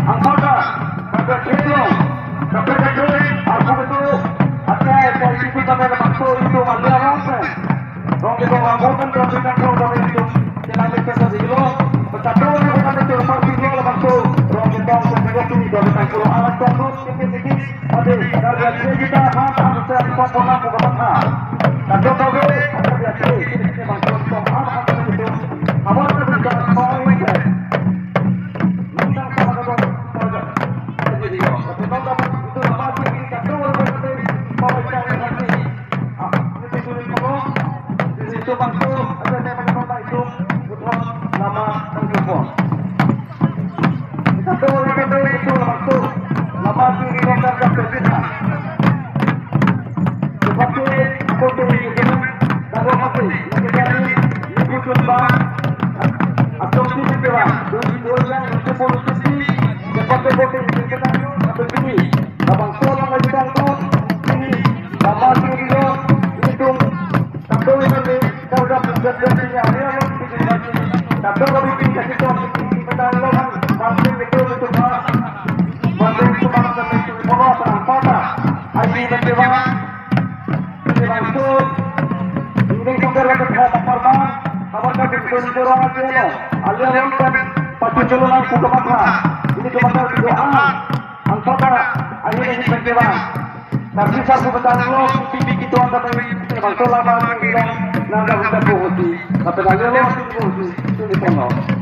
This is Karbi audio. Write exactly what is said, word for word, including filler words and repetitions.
Angkota, kape kelo, kape kelo, aku betul, akai, akai itu kami ada bangso itu mandi awang sen. Rong kedong rambut kan rong kita rong kami itu, kita ambil pesa di kilo, betul ni bukan itu, rong kilo lah bangso, rong kedong rong kilo kini, rong kita kilo alat bangso, sedikit sedikit, tapi kalau dia kita, mata bisa kita pernah buka mata. Tapi kalau dia, ada dia sedikit sedikit bangso, itu apa itu? Awak tu bisa tahu itu. Ini kemarin video ah, angkota akhirnya ini penting. Tapi satu petang lo, pipi kita orang kami bangso lama ini bilang nang dah kita bohoti. Tapi nang lo masih bohoti, itu di pondok.